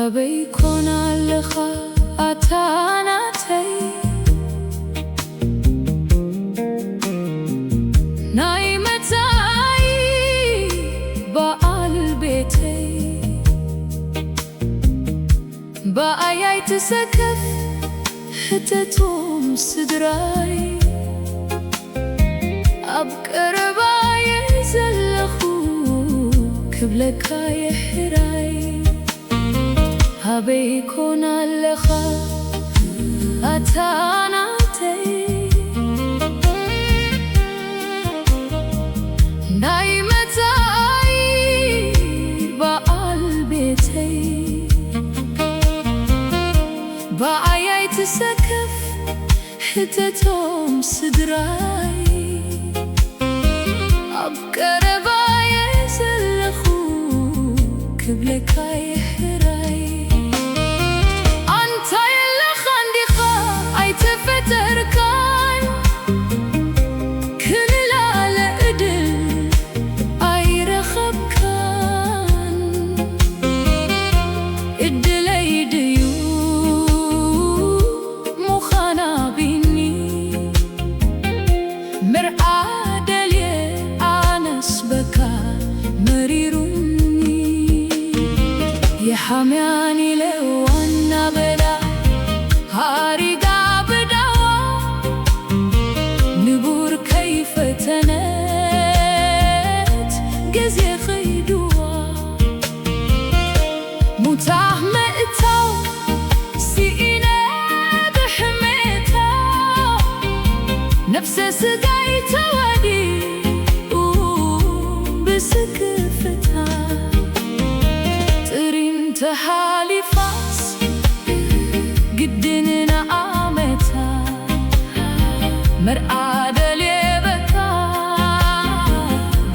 ኣበይ ኮን ኣለኻ ኣታ ናተይ፣ ናይ መጻኢ በዓል ቤተይ። ብኣይ ኣይትሰከፍ፣ ሕተቶም ስድራይ። ኣብ ቀረባየ ዘለኹ ክብለካ የሕራይ። ኣበይ ኮን ኣለኻ ኣታ ናተይ፣ ናይ መጻኢ በዓል ቤተይ። ብኣይ ኣይትሰከፍ፣ ሕተቶም ስድራይ። ኣብ ቀረባየ ዘለኹ ክብለካ የሕራይ። ኣንታ የለኻን ዲኻ ኣይተፈጠርካን፣ ክንላለ ዕድል ኣይረኸብካን። ዕድለይ ድዩ ምዃን ኣቢኒ፣ መርዓ ደልየ ኣነስ በካ መሪሩኒ። የሓምያን ኢለዋ እናበላ ሃሪጋ ብዳዋ፣ ንቡር ከይፈተነት ግዜ ኸይድዋ። ሙታ ምእታው ስኢነ ብሕሜታ፣ ነፍሰ ስጋይ ተዋዲኡ ብስክፍታ። ጥሪን ተሃሊፋስ ግድን ንኣመታ፣ መርዓ ደልየ በካ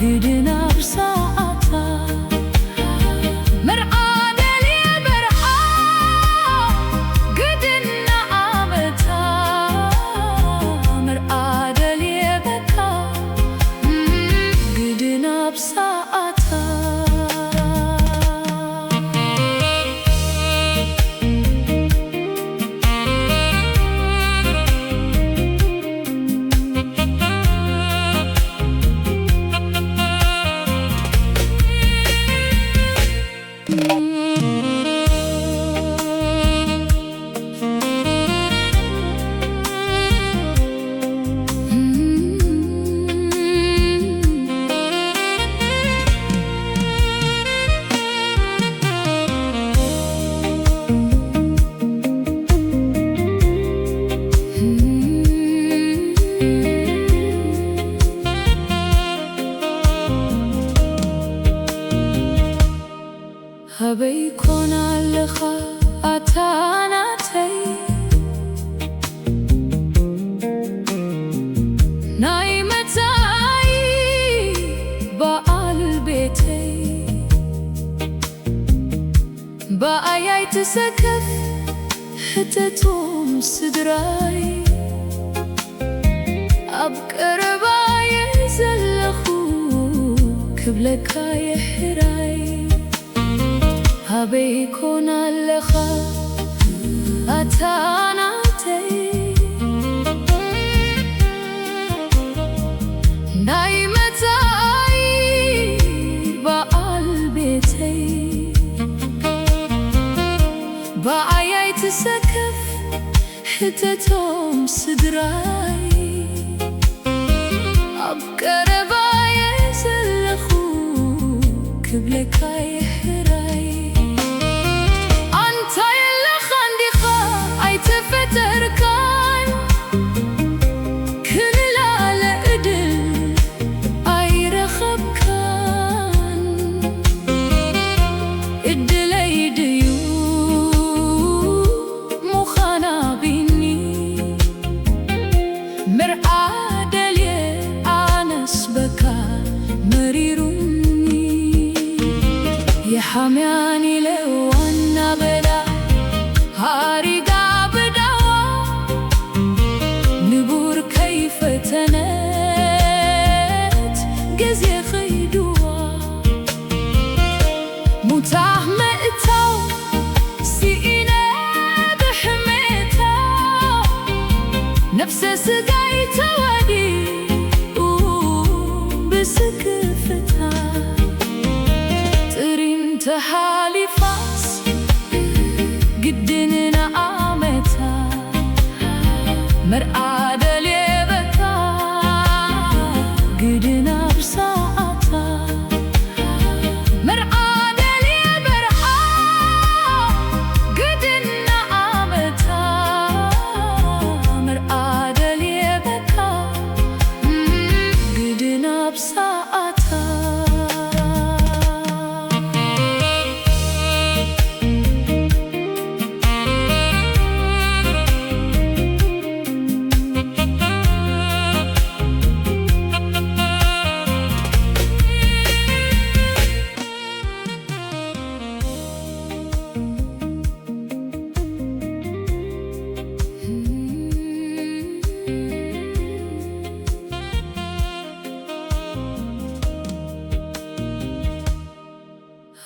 ግድን ኣብ ሰዓታ። መርዓ ደልየ በርዓ ግድን ንኣመታ፣ መርዓ ደልየ በካ ግድን ኣብ ሰዓታ። ኣበይ ኮን ኣለኻ ኣታ ናተይ፣ ናይ መጻኢ በዓል ቤተይ። ብኣይ ኣይትሰከፍ፣ ሕተቶም ስድራይ። ኣብ ቀረባየ ዘለኹ ክብለካ የሕራይ። ኣበይ ኮን ኣለኻ ኣታ ናተይ፣ ናይ መጻኢ በዓል ቤተይ። ብኣይ ኣይትሰከፍ፣ ሕተቶም ስድራይ። ኣብ ቀረባየ ዘለኹ ክብለካ ይሕራይ። ኣንታ የለኻን ዲኻ ኣይተፈጠርካን፣ ክንላለ እድል ኣይረኸብካን። እድለይ ድዩ ምዃና ቢኒ፣ መርዓ ደልየ ኣነስ በካ መሪሩኒ። የሓምያን ኢለ ዋና በዳ ሃሪጋ ብዳዋ፣ ንቡር ከይፈተነት ግዜ ኸይድዋ። ሙታ ምእታው ስኢነ ብሕሜታ፣ ነፍሰ ስጋይ ተዋዲኡ ብስክፍታ። ጥሪን ተሃሊፋስ ግድን ንኣመታ፣ መርዓ ደልየ በካ ግድን ኣብ ሰዓታ። መርዓ ደልየ በርዓ ግድን ንኣመታ፣ መርዓ ደልየ በካ ግድን ኣብ ሰዓታ።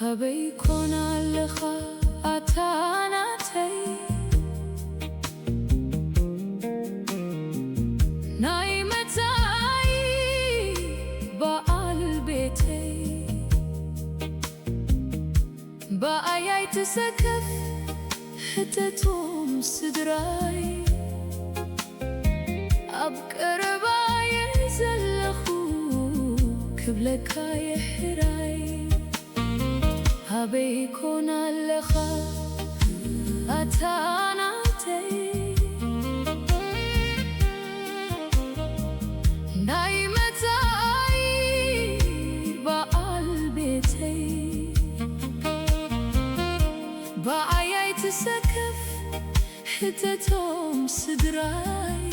ኣበይ ኮን ኣለኻ ኣታ ናተይ፣ ናይ መጻኢ በዓል ቤተይ? ብኣይ ኣይትሰከፍ ሕተቶም ስድራይ፣ ኣብ ቀረባየ ዘለኹ ክብለካ ይሕራይ። ኣበይ ኮን ኣለኻ ኣታ ናተይ፣ ናይ መጻኢ በዓል ቤተይ? ብኣይ ኣይትሰከፍ ሕተቶም ስድራይ፣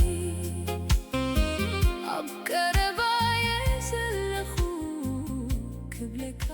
ኣብ ቀረባየ ዘለኹ ክብለካ